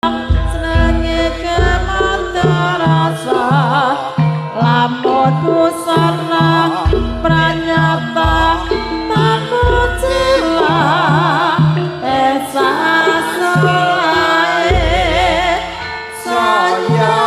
Senenge kemata rasa lamun busana pranyata tanpa celah esa selae saya.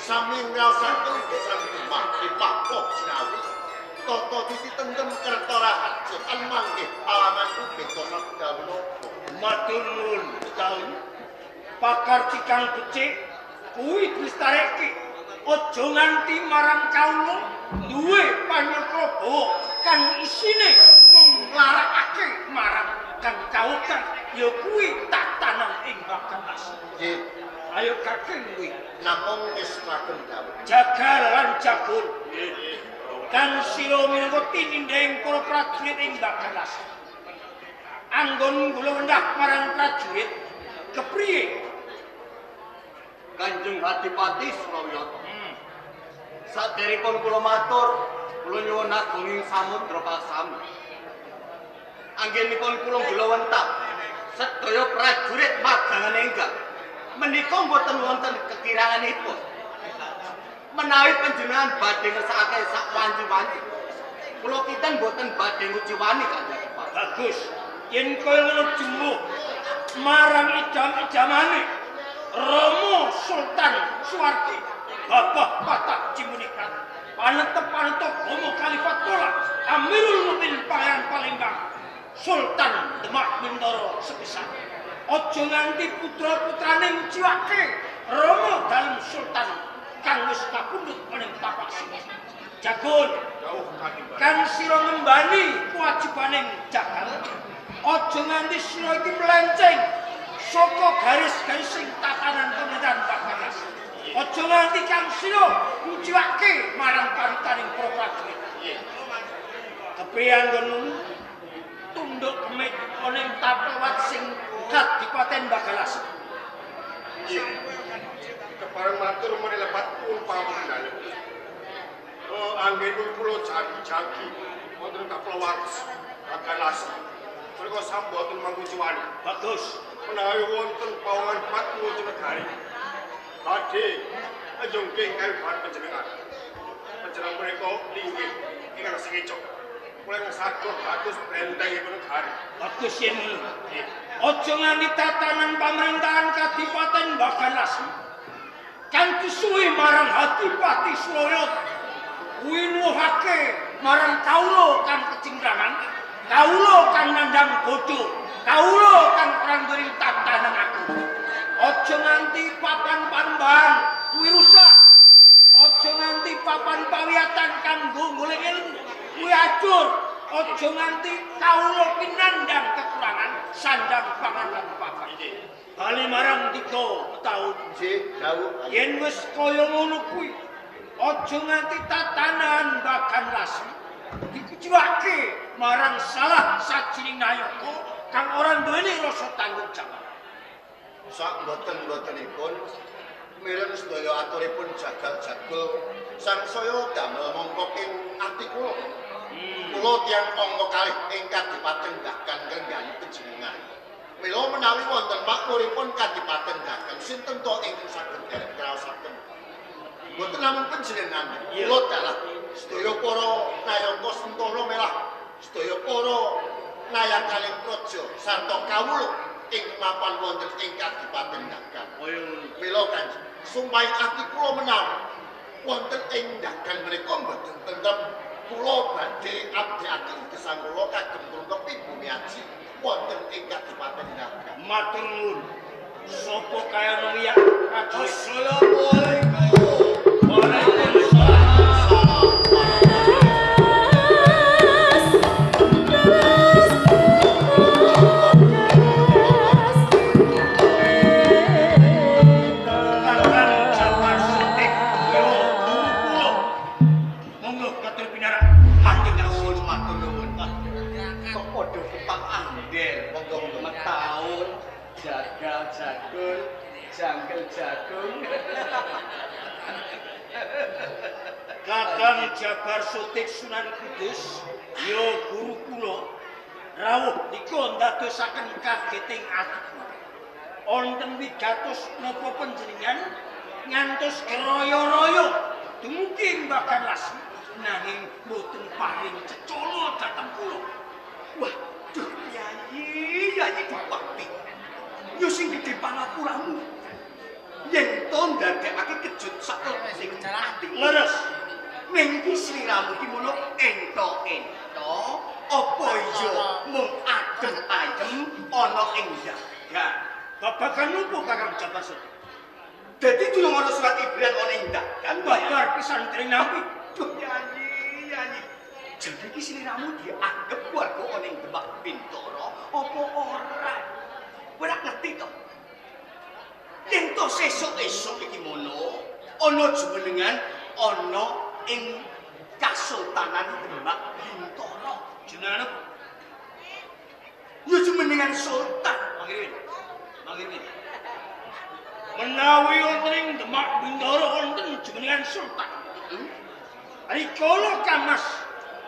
Sami ngraosaken gesang gemah ipah jinawi. Tata titi tentrem kerta raharja tan manggih alaman beda sabda menapa. Matur nuwun taun. Pakarti kang becik kuwi dilestareke. Aja nganti marang kawula duwe panyakra kang isine mung nglarakake marang kang kawukan ya kuwi tatanan ing Bagas. Nggih. Ayo kakeng kuwi namung wis kagem dawuh. Jagal lan jagul. Kang sira minangka tinindheng para prajurit ing Bagas. Anggon kula wendah marang prajurit kepriye? Kanjeng Adipati Surawiyata. Saderepun kula matur, kula nyuwun agunging samudra pasami. Anggenipun kula gulawentah sedaya prajurit magangan enggal. Menika mboten wonten kekiranganipun. Menawi panjenengan badhe ngersakake sak wanci-wanci, kula kinten mboten badhe nguciwani Kanjeng Adipati. Bagus. Yen kaya ngono jumuh marang idam-idamane Romo Sultan Suwardi Babah Patah Cimunikat panetep-panetep Homo Khalifat Tola Amirul Mukminin Pangeran Palembang Sultan Demak Bintoro sepisan. Aja nganti putra-putrane nguciwake Romo dalem Sultan kang wis kapundhut ning tapak sini. Jagun kang sira ngembani kewajibaning jagal. Aja nganti sira iki melenceng saka garis-garis sing tatanan pemerintahan Bagas. Aja nganti kang sira nguciwake marang panutaning para prajurit. Kepriye anggonmu tunduk kemit ana ing tapelwat sing kadipaten Bagalas. Nggih. Kepareng matur meni lepat pun pawon dalem. Oh, anggenipun kula jagi-jagi wonten tapelwat Bagalas. Menika samboten mangkuciwani. Bagus. Menawi wonten pawongan patmu negari. Badhe njungking kaliyan panjenengan. Panjenengan menika linggih ingkang singecok. Kula ingkang saged dados brentengipun negari. Bagus yen ngono. Aja nganti tatanan pamerintahan Kadipaten Bagalas kang disuwi marang Adipati Surawiyata kuwi nuwuhake marang kawula kang kecingkrangan, kawula kang nandhang bodho, kawula kang ora nduweni tatanan aku. Aja nganti papan panembahan kuwi rusak. Aja nganti papan pawiyatan kanggo golek ilmu kuwi ajur. Aja nganti kawula kinandhang kekurangan sandang pangan lan papan. Bali marang 3 taun. Nggih, dawuh. Yen wis kaya ngono kuwi, aja nganti tatanan Bagan Lasmi dikuciwake marang salah sajining nayaka kang ora duweni rasa tanggung jawab. Sak mboten-mbotenipun mireng sedaya aturipun jagal-jagul sangsaya damel mongko ing ati kula. Kula tiyang angka kalih ing Kadipaten Dagan ngrenggani panjenengan. Mila menawi wonten makmuripun Kadipaten Dagan sinten to ingkang saged derek kraosaken. Mboten namung panjenengan, kula dalah sedaya para nayaka sentana melah sedaya para nayakaning praja sarta kawula ing mapan wonten ing Kadipaten Dagan. Mila Kanjeng, sumpahing ati kula menawi wonten ing Dagan menika mboten tentrem, kula badhe abdiaken gesang kula kagem ngrungkepi bumi aji wonten ing Kadipaten Dagan. Matur nuwun. Sapa kaya nang prajurit? Assalamualaikum. Waalaikumsalam. Kakang Jawar Sutik yo guru kula. Monggo katur pinarak. Matur nuwun, matur nuwun. Kok padha kepak andel. Monggo metaun jagal jagul, jangkel jagung. Kakang Jabar Sutik Sunan Kudus yo guru kula rawuh nika ndadosaken kageting ati kula. Wonten wigatos napa panjenengan ngantos royo-royo dumugi ing Bagan Lasmi nanging mboten paring cecala dhateng kula. Waduh, Yayi, Yayi Dipati. Yo sing gedhe panapuramu. Yen to ndadekake kejut sak sing ati. Leres. Ning iki sliramu ki mono ento-ento apa iya mung adem ayem ana ing dagan. Babagan nopo Kakang Jabar Suti? Dadi durung ana surat ibrian ana ing dagan. Babar pisan dening nampi. Duh yayi, yayi. Jadi iki sliramu dianggep warga ana ing Demak Bintara apa ora? Kowe ora ngerti to? Yen to sesuk-esuk iki mono ana jumenengan ana ing Kasultanan Demak Bintara. Jenengan apa? Ya jumenengan sultan. Manggirin. Manggirin. Menawi wonten ing Demak Bintara wonten jumenengan sultan. Rikala Kang Mas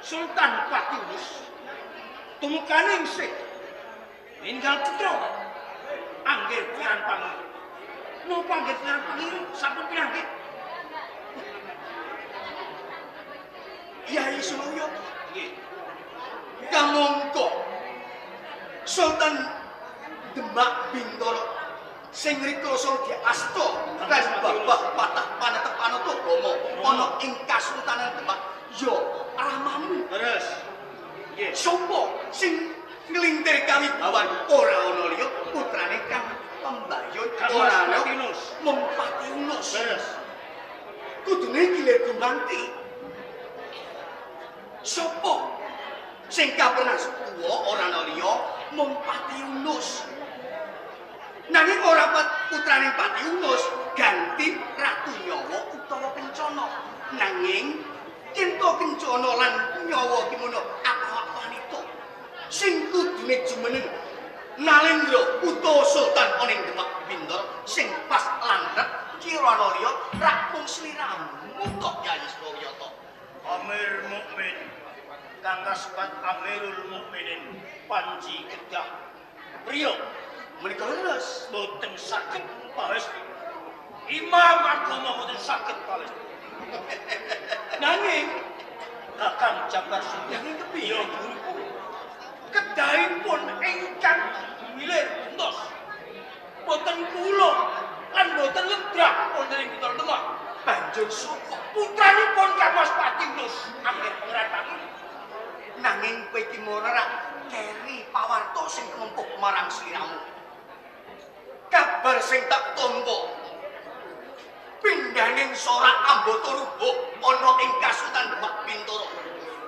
Sultan Patiunus tumekaning sih ninggal putra anggir Pangeran Pangiru. Napa anggir Pangeran Pangiru sampun pinanggih? Yai Suryo. Nggih. Kamangka Sultan Demak Bintara sing rikasa diasta kan babah patah panetep panatagama ana ing Kasultanan Demak ya ramamu. Terus. Nggih. Sapa sing nglintir kawibawan ora ana liya putrane Kang Pembayun ora ana mung Patiunus. Terus. Kudune gilir gumanti. Sapa sing kapernas tuwa ora ana liya mung Patiunus. Nanging ora putrane Patiunus ganti Ratu Nyawa utawa Kencana. Nanging yen to Kencana lan Nyawa ki mono apa wanita sing kudune jumeneng Nalendra utawa Sultan ana ing Demak Bintara sing pas landhep ki ora ana liya rak mung sliramu tok Yayi Suryata. Amir Mukmin kang kasebat Amirul Mukminin panji kedah priya menika leres boten saged pawesti. Imam agama boten saged pawesti. Nanging Kakang Jabar Suti nanging kepiye ya guruku kedahipun ingkang gumilir gentos boten kula lan boten ledrak wonten ing Bintara Demak. Banjur sapa putranipun Kang Mas Patiunus anggir Pangeran Pangiru? Nanging kowe iki ora rak keri pawarta sing kemempuh marang sliramu. Kabar sing tak tampa pindhaning sorak ambata rubuh ana ing Kasultan Demak Bintara.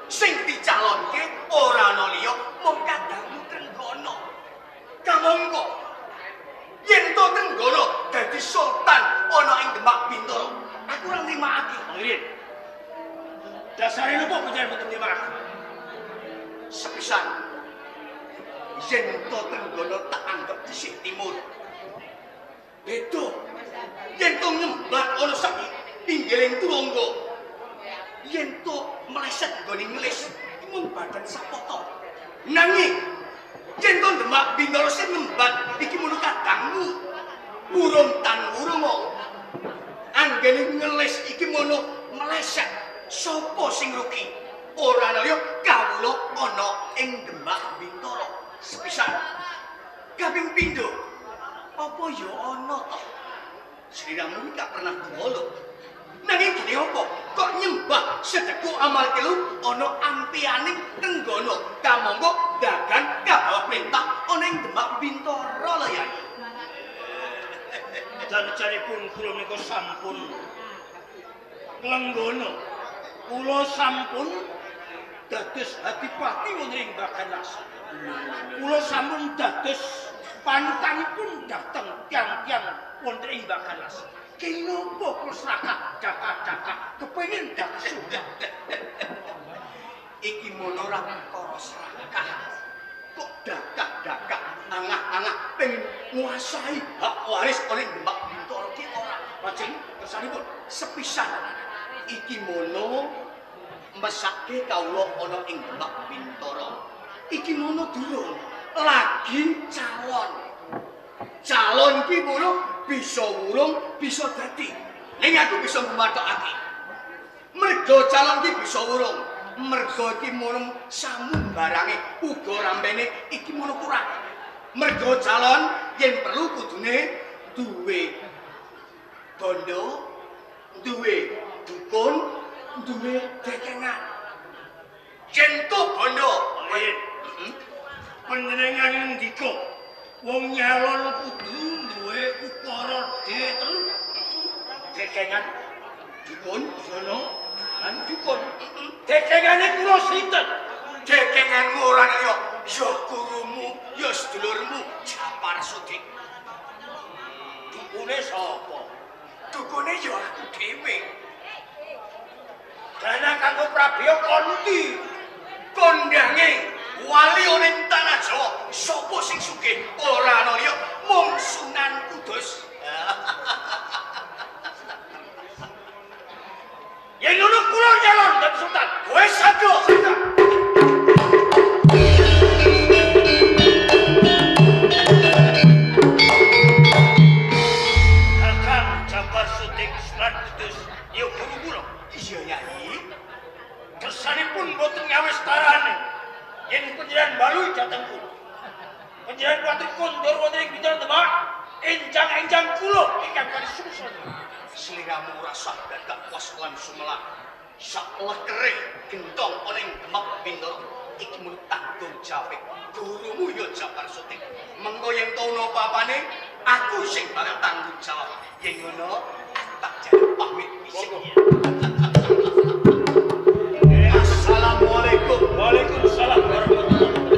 Sing dicalonke ora ana liya mung kadangmu Trenggana. Kamangka yen to Trenggana dadi sultan ana ing Demak Bintara, aku ora nrimakake. Manggirin. Dasare napa panjenengan boten nrimakake? Sepisan yen to Trenggana tak anggep sisih timur. Beda yen to ngembat ana sak pinggiring turangga. Yen to meleset nggone ngelis mung badan sapata. Nanging yen to Demak Bintara sing ngembat iki mono kadangmu. Urung tan urung anggene ngelis iki mono meleset. Sapa sing rugi? Ora ana liya kawula ana ing Demak Bintara. Sepisan. Kaping pindho, apa ya ana to? Sliramu iki gak pernah tuwa lho. Nanging gene apa? Kok nyembah sedeku amal kelu ana ampianing Trenggana kamangka dagan kabawa perintah ana ing Demak Bintara lho Yai. Jan-janipun kula menika sampun nglenggana. Kula sampun dados adipati wonten ing Bagan Laksa. Kula sampun dados panutanipun dhateng tiyang-tiyang wonten ing Bagan Laksa. Kenapa kula serakah dakak-dakak kepengin dados sultan? Iki mono ora perkara serakah. Kok dakak-dakak angah-angah pengen nguasai hak waris oleh Demak Bintara ki ora. Lajeng kersanipun sepisan iki mono mesake kawula ana ing Demak Bintara. Iki mono durung lagi calon. Calon ki mono bisa wurung, bisa dadi. Ning aku bisa ngumathokake. Mergo calon ki bisa wurung. Mergo iki mono samu barange uga rambene iki mono kurang. Mergo calon yen perlu kudune duwe bondo, duwe dukun, duwe dekengan. Yen to bondo. Panjenengan ngendika wong nyalon kudu duwe ukara D3. Dekengan dukun sono lan dukun. Dekengane kula sinten? Dekenganmu ora liya, ya gurumu, ya sedulurmu Japar Sudik. Dukune sapa? Dukune ya aku dhewe. Dana kanggo prabeya konti. Kondange wali ana ing tanah Jawa, sapa sing sugih ora ana liya mung Sunan Kudus. Yen ngono kula nyalon dadi sultan. Kowe sadho. Kakang Japar Sudik Sunan Kudus ya guru kula. Iya Yai. Kesanipun boten ngawis tarane. Yen panjenengan balu dhateng kula. Panjenengan kuwatir kondur wonten ing Bintoro Demak, enjang-enjang kula ingkang badhe sungsel. Sliramu ora sah dadak was lan sumelang. Sak lekere gentong ana ing Demak Bintoro iki mung tanggung jawab gurumu ya Japar Sutik. Mengko yen to ana apa-apane aku sing bakal tanggung jawab. Yen ngono aku tak jaluk pamit isih. Assalamualaikum. Waalaikumsalam warahmatullahi wabarakatuh.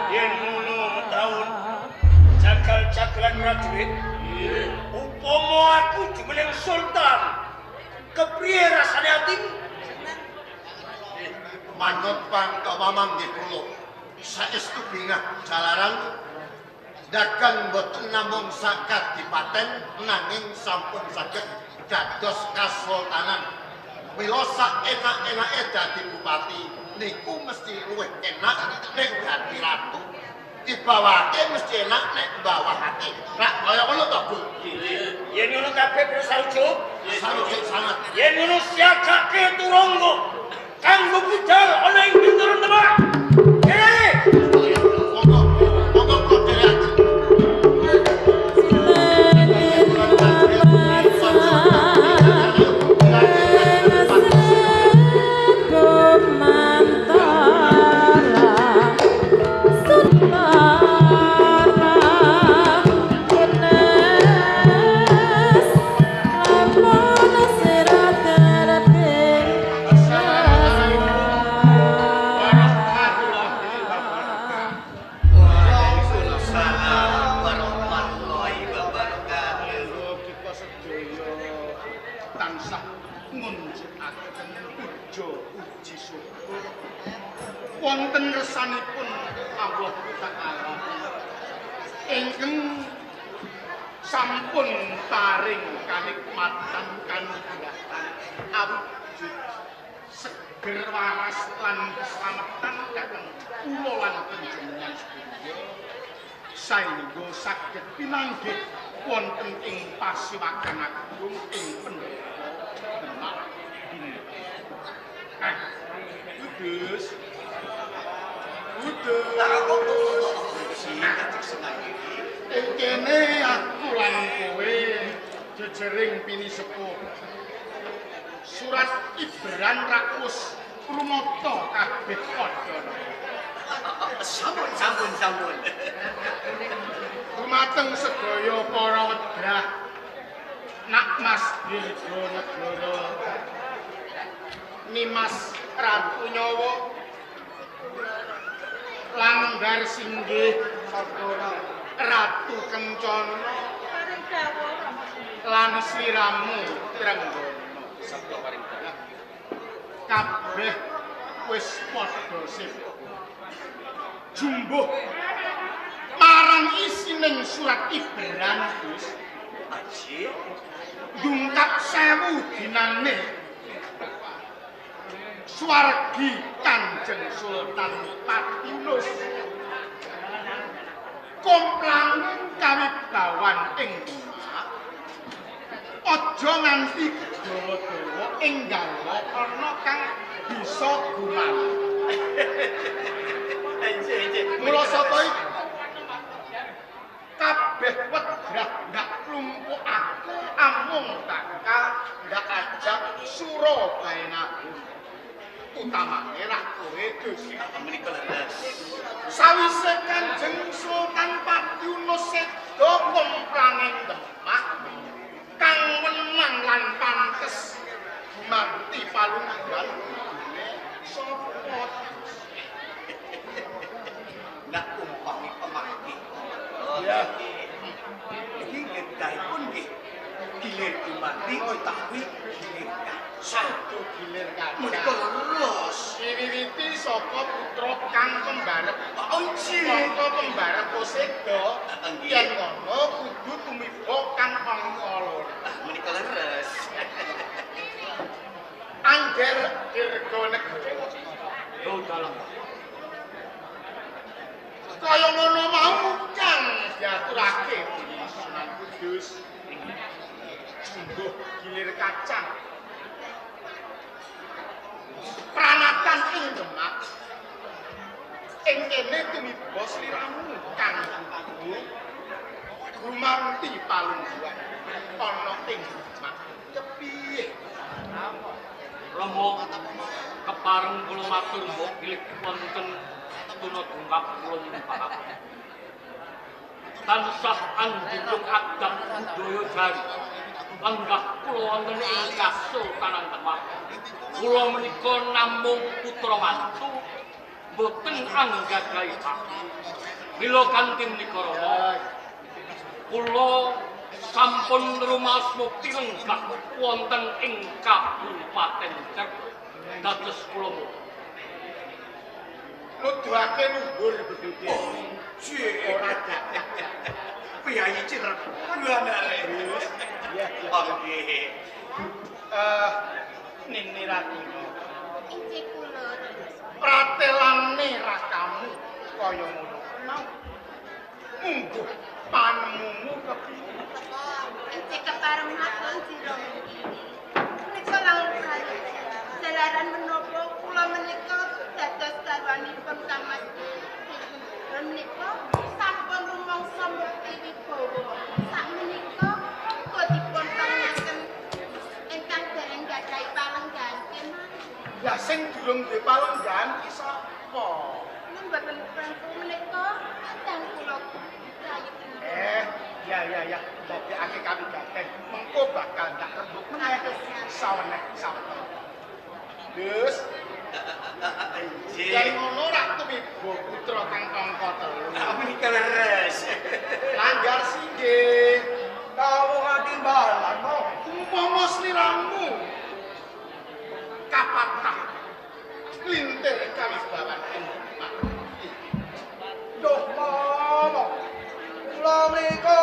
Yen ngono metaun jagal-jagalan prajurit, upama aku jumeneng sultan, kepriye rasane atimu? Manut pangkawa manggih kula. Saestu bingah jalaran dagang boten namung sak kadipaten nanging sampun saged dados kasultanan. Mila sak enak-enake dadi bupati niku mesti luwih enak nek dadi ratu. Dibawake mesti enak nek mbawahake. Rak kaya ngono to, Bu? Yen ngono kabeh terus sarujuk. Sarujuk sanget. Yen ngono siagake turangga kanggo budal ana ing Bintoro Demak. Kene. Monggo, monggo kula dherekaken. Waalaikumsalam warahmatullahi wabarakatuh. Kita sedaya tansah ngunjukaken puja puji syukur wonten ngersanipun Allah Ta'ala ingkang sampun paring kanikmatan kanugrahan awujud seger waras lan keselamatan dhateng kula lan panjenengan sedaya saengga saged pinanggih wonten ing pasiwagan agung ing pendhapa Demak Bintoro. Kudus. Kudus. Ing kene aku lan kowe jejering pinisepuh. Surat Ibran rakus rumata kabeh padha. Sampun, sampun, sampun. Dumateng sedaya para wedah Nak Mas Dirgonegara, Nimas Ratu Nyawa, Langgar Singgih Ratu Kencana lan sliramu Trenggono. Kabeh wis padha sip. Jumbuh marang isining surat Ibran Gus. Aji yungkap 1000 dinane swargi Kanjeng Sultan Patinus. Komplanging kawibawan ing Demak aja nganti dawa-dawa enggal ana kang bisa gumanti. Mula saka iku kabeh wedrah ndak klumpukake amung bakal ndak ajak sura baenahu. Utamane rak kowe Dus. Menika leres. Sawise Kanjeng Sultan Paduna seda komplanging Demak kang wenang lan pantes gumanti palungguhan kudune sapa? Nak umpami pemangki. Ya. Iki gedahipun nggih gilir gumanti utawi gilir kaca. Satu gilir kaca. Menika leres. Diwiwiti saka putra kang pembarep. Oh nggih. Saka pembarep seda Nggih. yen ngono kudu tumiba kang angka loro. Menika leres. Angger dirga negara. Yo dalem. Kaya ngono mau kang diaturake dening Sunan Kudus. Jumbuh gilir kacang. Pranatan ing Demak. Ing kene tumiba sliramu kang kudu gumanti palungguhan ana ing Demak. Kepiye? Rama kepareng kula matur mbok bilih wonten tuna dongkap kula nyumpakaken. Tansah anjunjung adat budaya Jawi. Lenggah kula wonten ing Kasultanan Demak. Kula menika namung putra mantu boten anggadhahi hak. Mila kanthi menika Rama kula sampun rumaos mukti lenggah wonten ing Kabupaten Cirebon. Dados kula mukti. Nuduhake luhur beduke. Nggih. Ora dadak. Priyayi Cirebon arek. Iya, iya. Oh nggih. Nini Ratuna. Inggih kula. Pratelane rakamu kaya ngono mau. Mungguh panemumu kepiye? Inggih kepareng matur sira. Menika langkung prayogi. Jalaran menapa kula menika dados garwanipun Kang Mas. Menika sampun rumangsa mukti wibawa. Sakmenika uga dipun paringaken ingkang dereng gadhahi palenggahan kemawon. Lah sing durung duwe palenggahan ki sapa? Nen mboten pranku menika kadang kula prayitna. Ya ya ya, dadekake kawigaten. Mengko bakal ndak rembug meneh. Sawenek sawetara. Dus, Nggih. yen ngono rak tumiba putra kang angka 3. Menika leres. Langgar singgih. Kawuh katimbalan mo. Umpama sliramu kapatah klintir kawibawan ing Demak. Duh momo. Kula menika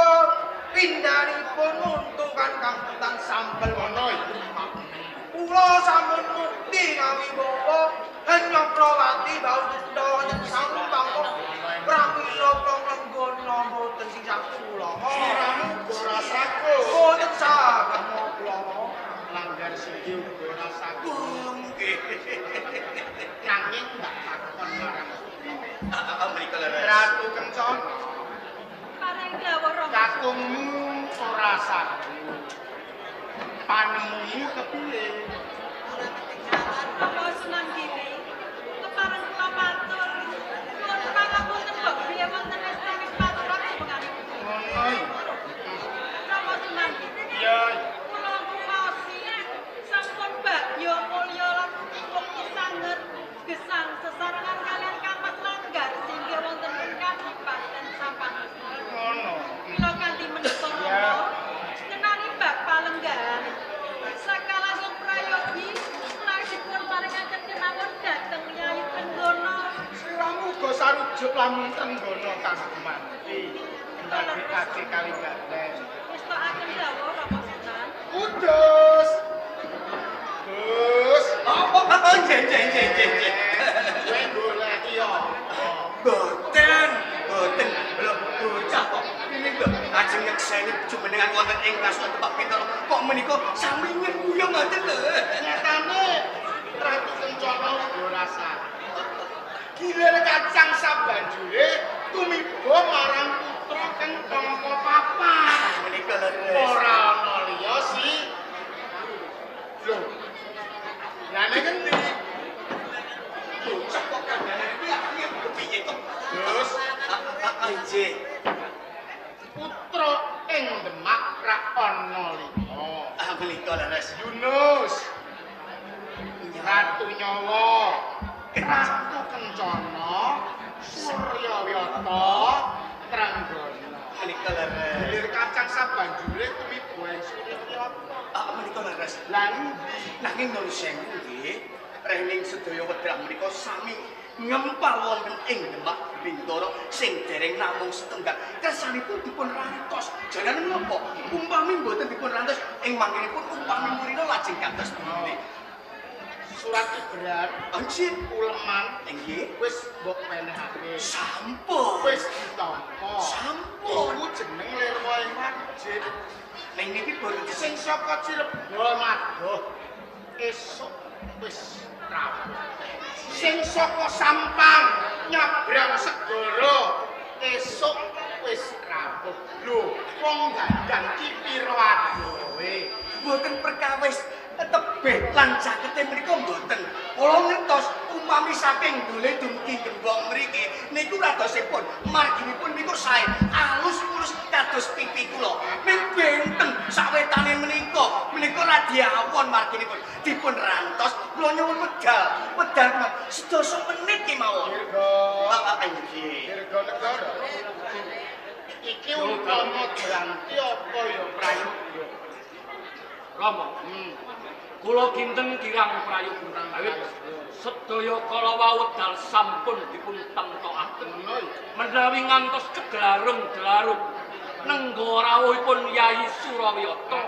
pindhanipun nguntukan kamputan sambel Ngono iku. Kula sampun mukti ngawibawa Hanyakrawati bau cetha wonten sampang pramila kula nglenggana mboten sing saged kula. Sliramu uga ora saguh. Mboten saged kula. Langgar singgih uga ora saguh. Nggih. Nanging ndak takon marang Menika leres. Ratu Kencana. Pareng dawuh Rama. Kakungmu ora saguh. Panemumu kepiye? Rama Sunan Giri, kepareng kula matur. Nyuwun pangapunten mbok bilih wonten estami patrap jumenganipun. Ngono iku. Rama Sunan Giri. Iya. Kula rumaosi sampun bagya mulya lan mukti sanget gesang sesarengan kalian Kang Mas Langgar singgih wonten ing Kabupaten Sampang. Ngono. Mila kanthi menika Ya. Rama ngenani bab palenggahan sakalangkung prayogi menawi dipun paringaken kemawon dhateng Yai Trenggana. Sliramu uga sarujuk lamun Trenggana kang gumanti. Ndadekake kawigaten. Ngestokaken dawuh Rama Sunan. Kudus. Dus. Apa apa nggih nggih nggih nggih. Kowe goleki ya. Boten, boten. Lho, panjenengan wonten ing Kasunan Demak Bintara kok menika sami nyengkuyung ngoten lho. Nyatane Ratu Kencana uga rasa. Gilir kacang sabanjure tumiba marang putra kang angka papat. Menika leres. Ora ana liya si. Lho. Lah nek endi? Bocah kok kandhane piye kepiye to? Terus nggih. Putra ing Demak ra ana liya. Ah menika leres. Yunus. Ratu Nyawa, Ratu Kencana, Suryawiyata, Trenggana. Menika leres. Gilir kacang sabanjure tumiba ing Suryawiyata. Ah menika leres. Lah endi? Nanging nuwun sewu nggih, rening sedaya wedrah menika sami ngempal wonten ing Demak Bintara sing dereng namung setunggal. Kersanipun dipun rantos. Jalaran menapa? Umpami mboten dipun rantos ing mangkenipun umpami murina lajeng kados pundi? Surat ibrat, nggih, uleman, nggih, wis mbok penehake. Sampun. Wis ditampa. Sampun. Iku jeneng lirwa ing wajib. Ning niki boten sing saka Cirebon adoh esuk wis rawuh. Sing saka Sampang nyabrang segara esuk wis rawuh. Lho, wong dandan ki pira adohe? Mboten perkawis tebih lan cakete menika mboten. Kula ngertos umpami saking gule dumugi Gembong mriki niku radosipun marginipun niku sae alus mulus kados pipi kula. Ning benten sawetane menika menika radi awon marginipun dipun rantos. Kula nyuwun medal, medal sedasa menit kemawon. Dirga. Nggih. Dirga negara. Iki umpama dranti apa ya prayoga? Rama. Kula kinten kirang prayoga awit sedaya kala wau wedal sampun dipun temtokaken. Menawi ngantos kegelarung-gelarung nengga rawuhipun Yai Surawiyata.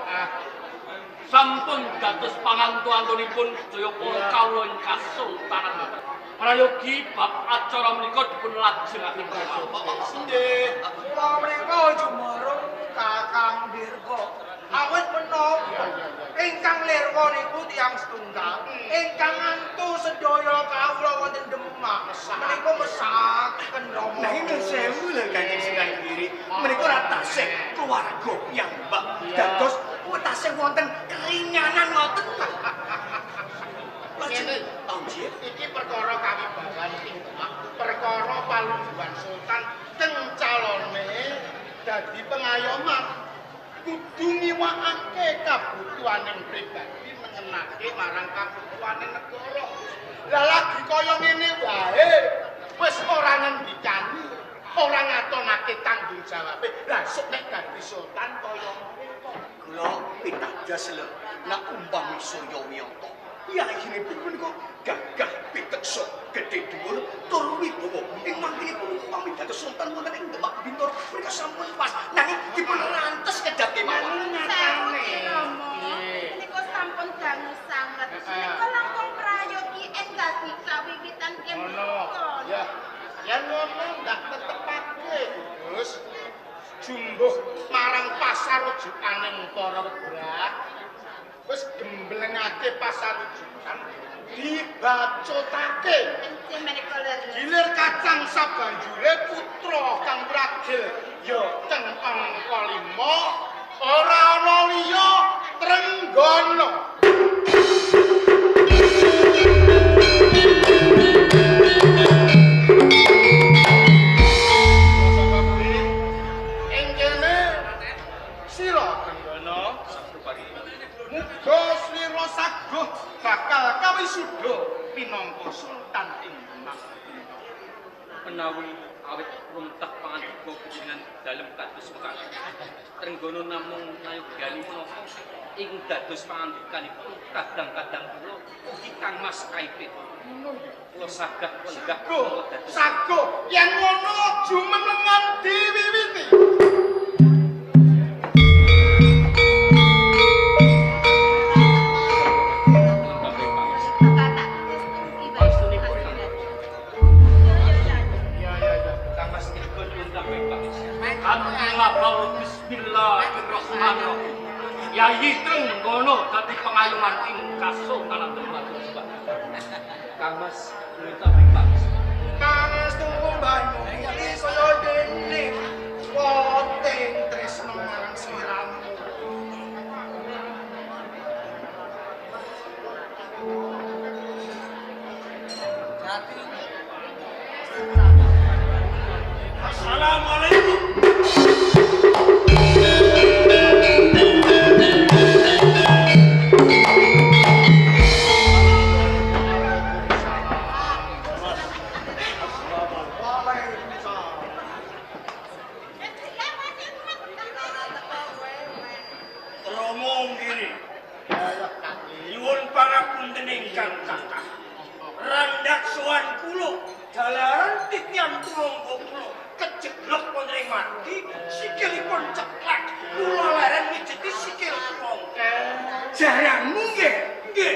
Sampun dados pangantu-antunipun sedaya para kawula ing kasultanan. Prayogi bab acara menika dipun lajengaken kemawon. Nggih. Kula menika jumareng Kakang Dirga. Awit menapa ingkang lirwa niku tiyang setunggal, ingkang ngantu sedaya kawula wonten Demak menika mesaken Rama. Nanging nuwun sewu lho Kanjeng Sunan Giri, menika ora tasih keluarga piyambak. Dados tasih wonten keringanan ngoten. Ngene, nggih. Iki perkara kawibawan ing Demak, perkara palungguhan sultan teng calone dadi pengayoman. Kudu ngiwakake kabutuhaning pribadi mengenake marang kabutuhaning negara. Lah lagi kaya ngene wae, wis ora ngendikani, ora ngatonake tanggung jawabe. Lah sok nek dadi sultan kaya ngene kok. Kula pitados lho, nek umpami Suryawiyata, yayinipun menika gagah piteksa, gedhe dhuwur tur wibawa. Ing mangkinipun umpami dados sultan wonten ing Demak Bintara menika sampun pas. Nanging dipun rantes kedhap kemawon. Nyatane Rama, menika sampun dangu sanget. Menika langkung prayogi enggal dikawiwitan kemawon. Ya, yen ngono ndak tetepake, Gus. Jumbuh marang pasar rujukaning para webrah. Wis gemblengake pasar rujukan dibacotake. Gilir kacang sabanjure putra kang pragil ya teng angka 5 ora ana liya Trenggana. Ing kene sira Trenggana muga slira saguh bakal kawisuda pinangka sultan ing Demak. Menawi awit runtah pangandika panjenengan dalem kados mekaten. Trenggana namung nayogani menapa ing dados pangandikanipun kadang-kadang kula ugi Kang Mas Kaipit. Kula sagah lenggah dados saguh yen ngono jumenengan diwiwiti. Bismillahirrahmanirrahim. Yayi Trenggono dadi pengayoman ing Kasultanan Demak. Kang Mas minta mripang. Pangestu banyu iki saya dene woting tresna marang sliramu. Assalamualaikum. Romo Giri, nyuwun pangapunten ingkang kathah. Randhak sowan kula jalaran titian turangga kula kejeglok wonten ing margi, sikilipun ceklek, kula leren mijeti sikil turangga. Jaranmu nggih? Nggih.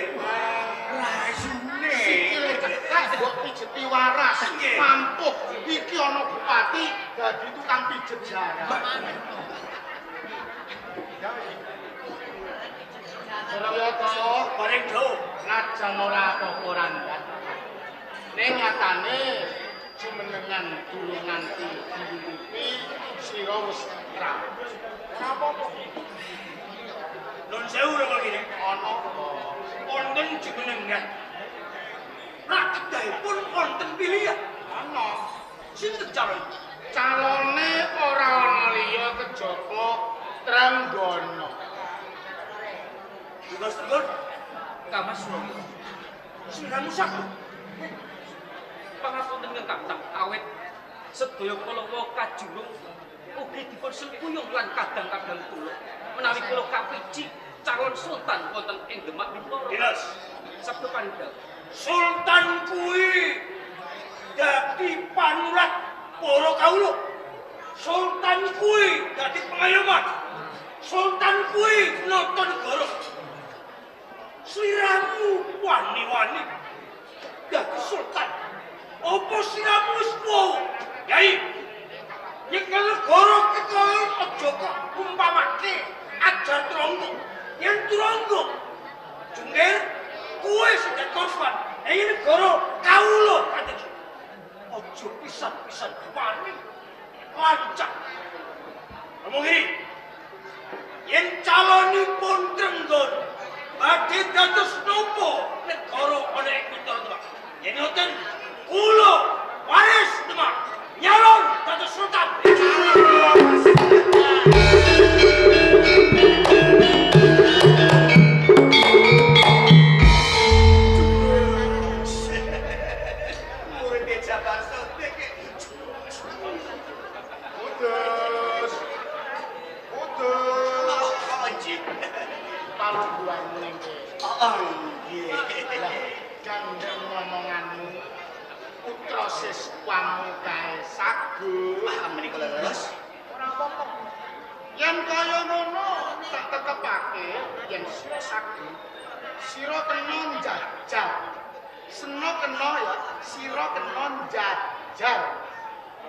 Rayune. Sikile ceklek mbok pijeti waras. Mampuh iki ana bupati dadi tukang pijet jaran. Jarawata Bareng dawuh. Najan ora apa-apa randhat. Ning nyatane jumenengan durung nganti diwiwiti sira wis rampung. Ora apa-apa. Nun sewu Rama Giri. Ana apa? Wonten jumenengan. Rak kedahipun wonten pilihan. Ana. Sinten calon? Calone ora ana liya kejaba Trenggono. Tugas tegur. Kang Mas Romo. Sliramu saku. Pangapunten ingkang kathah awit sedaya kalawa kajurung ugi dipun sengkuyung lan kadang-kadang kula menawi kula kapiji calon sultan wonten ing Demak Wintara. Jelas. Sabda pandhaw. Sultan kuwi dadi panulat para kawula. Sultan kuwi dadi pengayoman. Sultan kuwi nata negara. Sliramu wani-wani dadi sultan. Apa sliramu wis kuwo? Yai, nyekel negara kita aja kok umpamake ajar turangga. Yen turangga jungkir kuwe sing dadi korban. Ing negara kawula kanthi aja pisan-pisan wani lancak. Ngomong iki, yen calonipun Trenggono badhe dados napa negara ana ing Wintara Demak. Yen ngoten kula waris Demak nyalon dados sultan. Murid Jabar Sodik. Putus. Putus. Oh, nggih. Palungguhanmu ning kene. Oh, nggih. Lah gandeng ngomonganmu putra siswamu kae sagu. Ah, menika leres. Ora apa-apa. Yen kaya ngono tak tetepake yen sira sagu. Sira kena njajal. Sena kena ya, sira kena njajal.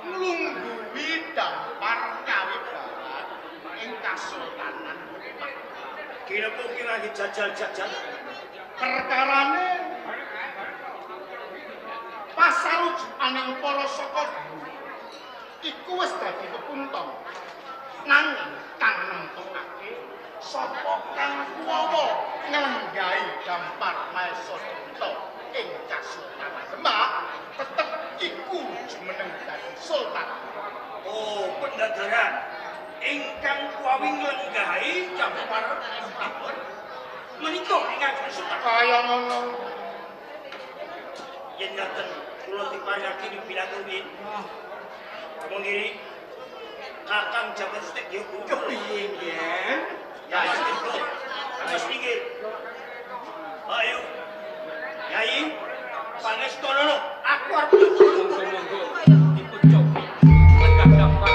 Nglungguhi dampar kawibawan ing Kasultanan Demak. Kinapa ki lagi jajal-jajal? Perkarane pasarujukaning para saka iku wis dadi pepunton. Nanging kang nentokake sapa kang kuwawa nglenggahi dampar Maesa Dipta ing Kasultanan Demak tetep iku jumeneng dadi sultan. Oh, pendadaran ingkang kuwawi nglenggahi dampar pripun menika ingkang sultan. Kaya ngono. Yen ngaten kula diparingake bilang rumiyin. Ngomong kiri, Kakang Jabar Sutek ya Kepiye nggih? Ya, wis pinggir. Ayo. Yai, pangestonono, aku arep Monggo-monggo dipun cobi lenggah dampar.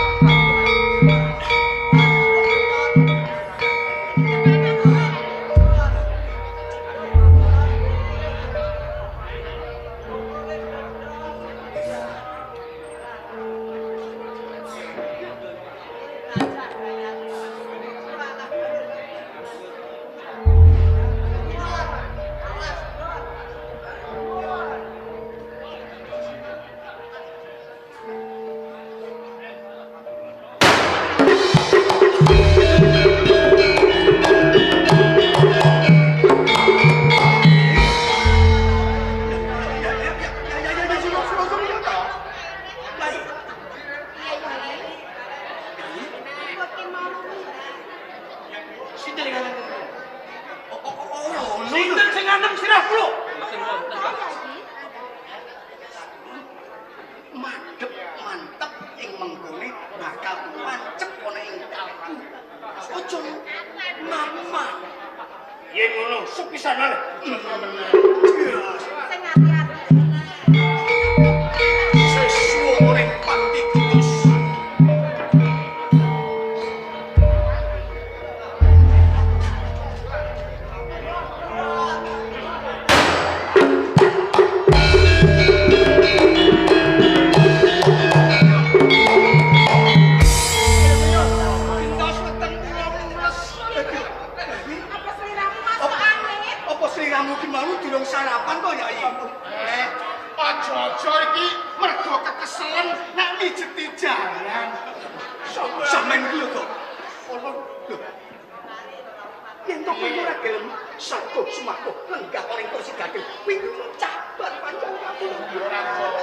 Durung sarapan to, Yai? Aja-aja iki mergo kekeselen nek mijeti jaran. Sampeyan iki lho, Kok. Lho. Yen to kowe ora gelem sakuh sumakuh lenggah ning kursi gading, kuwi cabar panjang kabeh. Ora kok.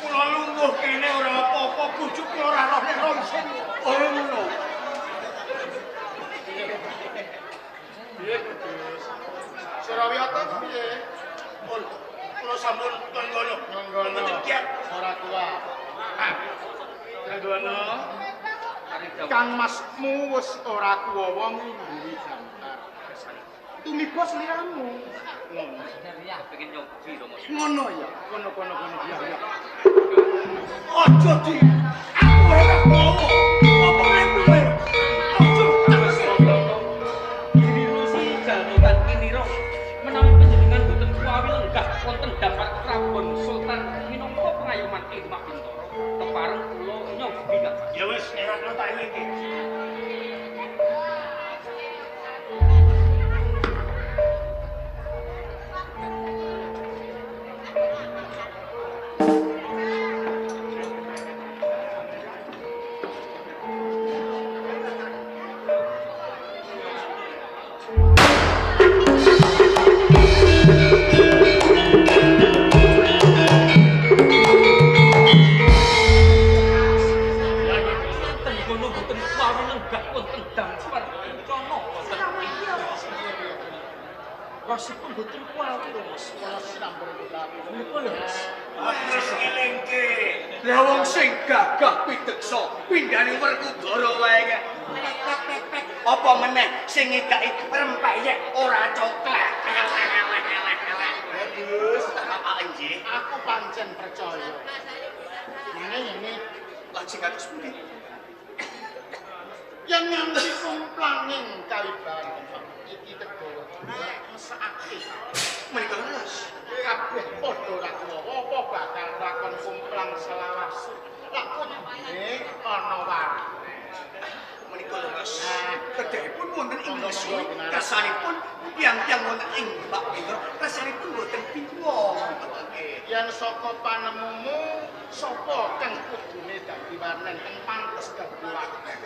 Kula lungguh kene ora apa-apa, bojo kula ora roh nek ronsen. Oh ngono. Piye Kudus? Surawiyata piye? Pun kula sampun tenggono. Mboten kiat ora kuat. Trenggono. Kang masmu wis ora kuwawa ngunduhi dampar. Tumiba sliramu. Ngono. Pengen nyobi to, Mas. Ngono ya. Kono-kono kono ya ya. Aja di. Aku ora kuwawa. Apa meneh kowe? Aja Giri Rusi jalmutan kinira menawi panjenengan boten kuwawi lenggah wonten dampar Prabon Sultan minangka pengayoman ing Demak Bintara. Kepareng kula nyobi Kang. Ya wis, nek ora tak elingke. Tenggono boten kuwawi lenggah wonten dampar kencana wonten Rasipun boten kuwawi lho, Mas. Menika lho, Mas. Wis ngelingke. Lah wong sing gagah pideksa pindhane Werkudara wae kek. Apa meneh sing ngedaki rempeyek ora coklat. Kudus, Nggih. aku pancen percaya. Nanging ngene, Lajeng kados pundi? yen nganti kumplanging kaliban iki kegawa mesakake. Menika leres. Kabeh padha ora kuwawa apa bakal lakon kumplang selawase. Lak kudune ana wae. Menika leres. Kedahipun wonten ing Mesui, kersanipun tiyang-tiyang wonten ing Demak Bintara, kersanipun boten bingung. Yen saka panemumu sapa kang kudune dadi warnen kang pantes dadi warnen?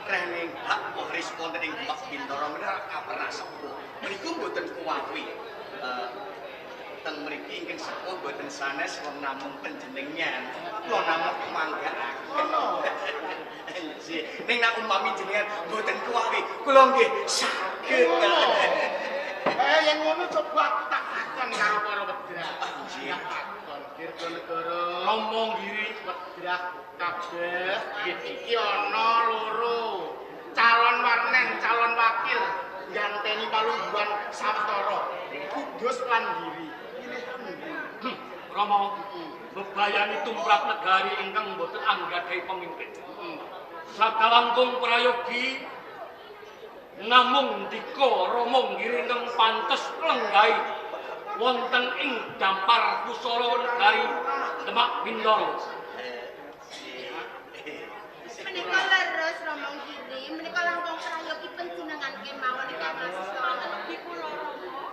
Rening hak waris wonten ing Demak Bintara menika kaperna sepuh. Menika mboten kuwawi. Teng mriki ingkang sepuh mboten sanes wong namung panjenengan. Kula namung manggakaken. Ngono. Nggih. Ning nek umpami jenengan mboten kuwawi, kula nggih saged. Yen ngono coba aku tak takon karo para wedrah. Nggih. Tak takon Dirgonegara. Ngomong giri. Wedrah kabeh iki ana loro. Calon warnen, calon wakil ganteni palungguhan sawetara. Kudus lan Giri. Pilih endi? Rama, bebayani tumrap negari ingkang boten anggadhahi pemimpin. Sakalangkung prayogi namung dika Rama Giri ingkang pantes lenggahi wonten ing dampar kusala negari Demak Bintara. Menika leres Rama Giri, menika langkung prayogi panjenengan kemawon ingkang asta. Wonten ugi kula Rama.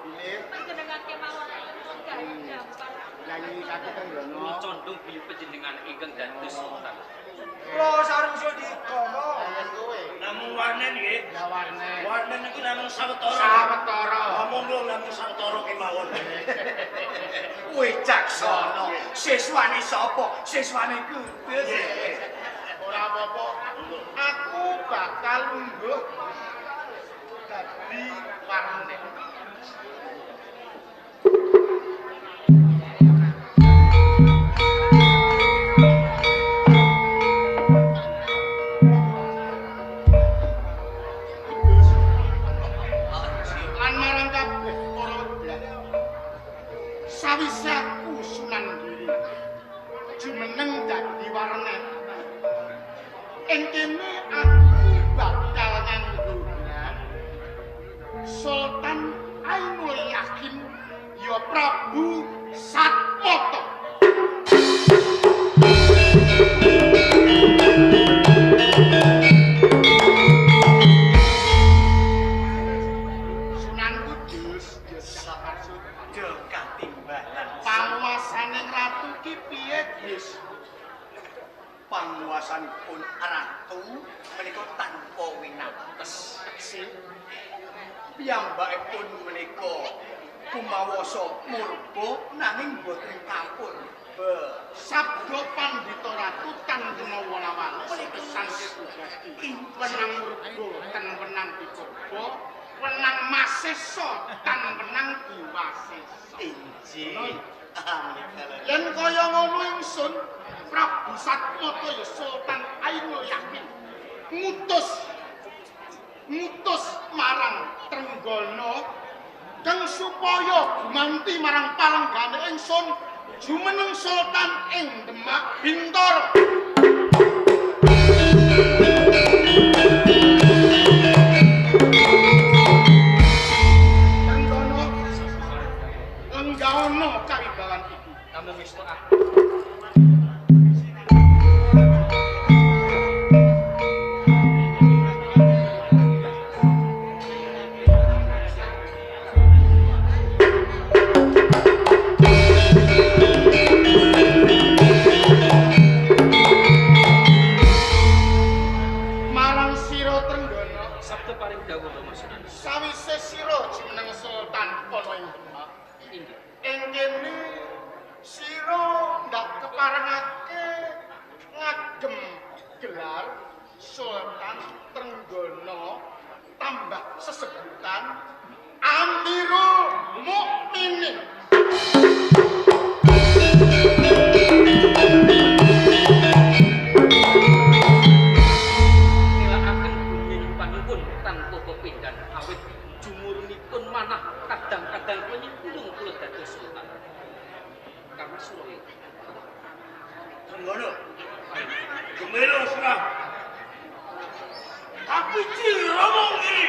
Panjenengan kemawon lenggah dampar. Lah iki kaki Trenggono. Kula condong bilih panjenengan ingkang dados sultan. Kula sareng Sudika. Yen kowe Namung warnen nggih. ya warnen. Warnen niku namung sawetara. Sawetara. Monggo namung sawetara kemawon. Wicaksana. Siswane sapa? Siswane Kudus. Ora apa-apa. Aku bakal lungguh dadi warnen. Lan marang kabeh para wedah. Sawise aku Sunan Giri jumeneng dadi warnen. Ing kene aku bakal nganggo gelar Sultan Ainul Yakin ya Prabu Satmata. Sunan Kudus ya Panguwasanipun ratu menika tanpa winates. Piyambakipun menika kumawasa murba nanging boten kapurba. Sabda pandhita ratu tan kena wala-wala sepisan pribadi. Wenang murba tan wenang dipurba, wenang masesa tan wenang diwasesa. Injih. Yen kaya ngono ingsun Prabu Satmata ya Sultan Ainul Yakin ngutus marang Trenggono kang supaya gumanti marang palenggane ingsun jumeneng Sultan ing Demak Bintoro. Trenggono lenggaono kawibawan iku. Namung wis tok. Sawise sira jumeneng Sultan ana ing Demak. Ing kene sira ndak keparengake ngagem gelar Sultan Trenggono tambah sesebutan Amirul Mukminin. Nilakaken bumi panipun tanpa pepindhan awit jumurunipun manah kadang-kadang kula nyemplung kula dados sultan. Kang Suraya. Trenggono. Gemelo surah. Tapi Rama ngiri,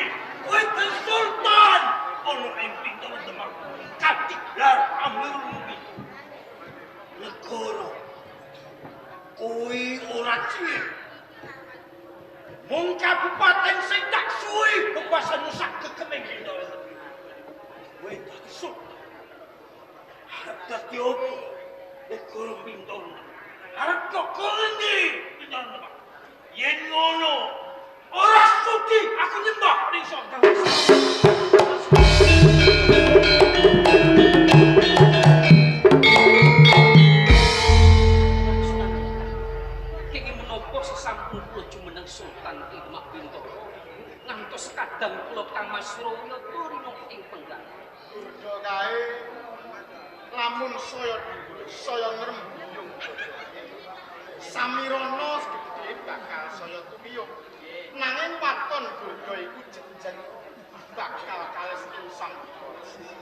kowe dadi sultan ana ing Bintoro Demak. Katiglar Amirul Mukminin. Negara kuwi ora cilik. Mung kabupaten sing tak suwi bebasane sak gegeming Bintoro. Kowe dadi sultan. Arep dadi opo? Negara Bintoro. Arep kok ngendi Bintoro Demak? Yen ngono, ora sudi aku nyembah ning Sang Kenging menapa sesampun kula jumeneng Sultan ing Demak Bintoro ngantos kadang kula Kang Mas Suraya turina ing penggal. Durga kae lamun saya dhuwur saya ngrembuyung. Samirana gedhe bakal saya tumiyuh. Nanging waton Durga iku jejen bakal kales ing Sang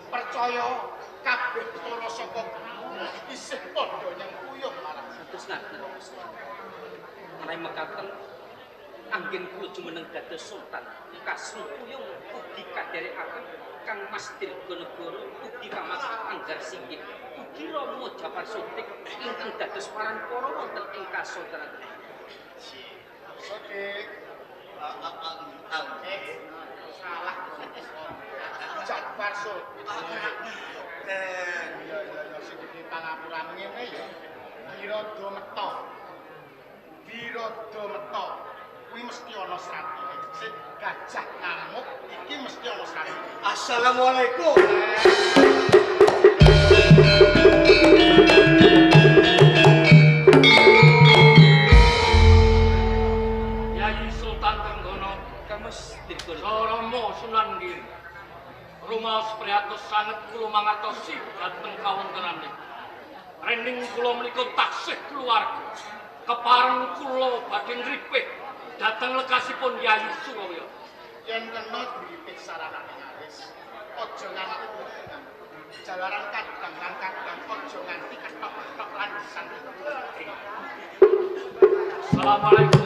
Percaya kabeh para saka isih padha nyengkuyung marang terus ngaten. Menawi mekaten anggen kula jumeneng dados sultan kasungkuyung ugi kadherekaken Kang Mas Dirganegara ugi Kang Mas Anggar Singgih ugi Rama Japar Sodik ingkang dados parampara wonten ing kasultanan. Sodik salah Japar Sodik. Ya ya ya sing gedhe pangapurane ngene ya. Wirada meta. Wirada meta kuwi mesti ana sratine. Sing gajah ngamuk iki mesti ana sratine. Assalamualaikum. Yayi Sultan Trenggono Kang Mas Dirganegara Rama Sunan Giri. Rumaos priyatos sanget kula mangertosi dhateng kawontenane. Rening kula menika taksih keluarga. Kepareng kula badhe ngripih dhateng lekasipun Yayi Suraya. Yen kena diripih saranane aris, aja nganti kudengan. Jalaran kadang lan kadang aja nganti ketok-ketok landesan. Assalamualaikum.